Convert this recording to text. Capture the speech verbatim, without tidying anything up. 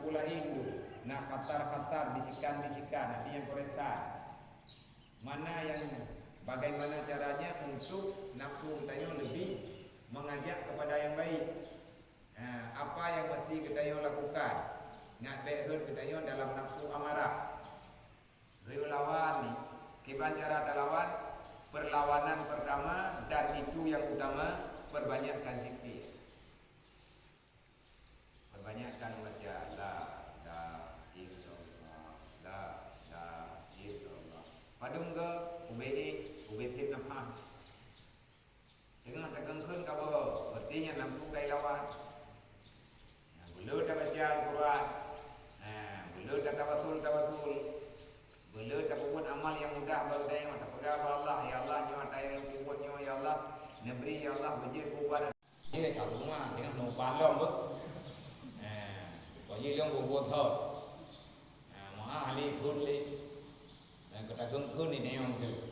Pula indu, na khatar-khatar, bisikan-bisikan, hati nyang koresan. Mana yang, bagaimana caranya untuk nafsu geutanyoe lebih mengajak kepada yang baik? Ha, apa yang mesti geutanyoe lakukan? Ngat bèk rhot geutanyoe dalam nafsu amarah. Geuyue lawan, kiban cara talawan? Perlawanan pertama dan itu yang utama, perbanyakkan zikir. Perbanyakkan baca la ilaha illallah, la ilaha illallah. Padum go ubé, ubé sép nafah. Teungoh takheun-kheun ka boh, berarti nyan nafsu ka ilawan. Nah, beuleuh tabaca Al-Quran. Nah, beuleuh tatawasul-tawasul. Beuleuh tapeubuet amal nyang mudah bak geutanyoe, tapeugah bak Allah, "Ya Allah, nyoe ata nyang lôn peubuet nyoe, ya Allah, neubri, ya Allah, beujeuet keu ubat." Jih ka teuma, teungoh neubalom beuh. Nah, bak jih lôn peubuet thon. Nah, meuah lé phon lé. Dan keutakheun-kheun ni nyang tu.